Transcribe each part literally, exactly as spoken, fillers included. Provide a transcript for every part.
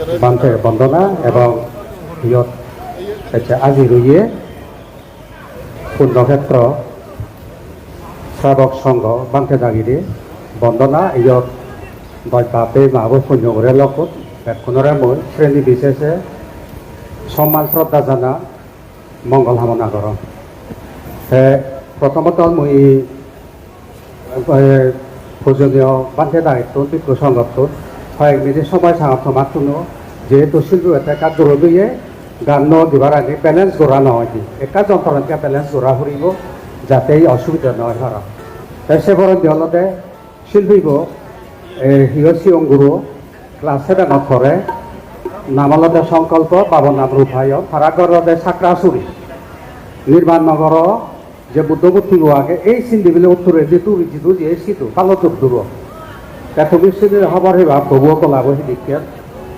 Bhante bondona ebong iyot ecche ajir oye Punnokhetro Sravok Songho Bhante dagire bondona, iyot doj bap bhei ma bo punyo guri lokkot bekkunore mui sreni bisese somman sroddha janang, mongol hamona gorong. Te prothomotw mui, eh, pujoniyo Bhante dagittun, bhikkhu songhottun hoyek minute somoy sangot tomattuno, jehetu silpi bhante ekka durot oye, ganno dibar age balance gora no oide, ekka jontro ekka balance gora puribo, jate ei osubida no oi para. Te se porendi olode silpibo, eh, hiyo sigon guro class seven-ot pore, nam olode Songkolpo, babo nam Rupayon, tara ghor olode Sakrasuri. Nirban Nogoro je Buddho murtibo age, ei sindi bile uttoredi duri jidu je sidu, balo dur duro. Te tumi sini hobor peba, tobuo golabo hidikken.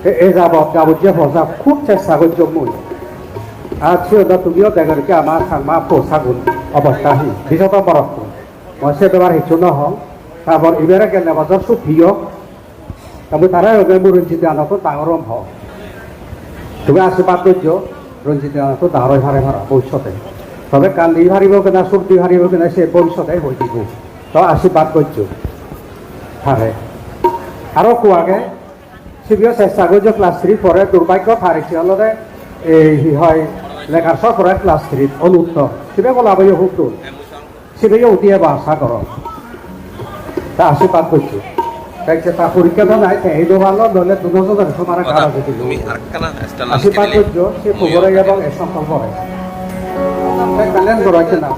Te e jabot gabujje posa khub chesta gojjong mui. Ar siyot do tumiyo degor ki ama Changma posagun obosta hi, bijoto borokkun. Mui se bebar hissu no hong. Tar por ibere gelle bojor suk piyok. Te mui tare hobe mui Ranjit danottun dangor om ho. Tumi ashirbad gojjo, Ranjit danottun dangor oi pare para bhobissote. Tobe ekkan di paribo kina, sur di paribo kina, se bhobissote hoi dibo. To ashirbad gojjo tare. Aro ekku age, sibeyo chesta gojjo class three pore, durbhaggo tar ecche olode ei hi hoi, legar sor pore class three, Onuttor. Sibe golabo yo hub dol. Sibeyo udi eba asa gorong. Ta ashirbad gojjo. Te ecche ta porikka do nai, te ei do palo, noile duno jonore somare gara jodi lo. Ashirbad gojjo, se pubore ebong e Songkolpore. Te kalen goro ecche na.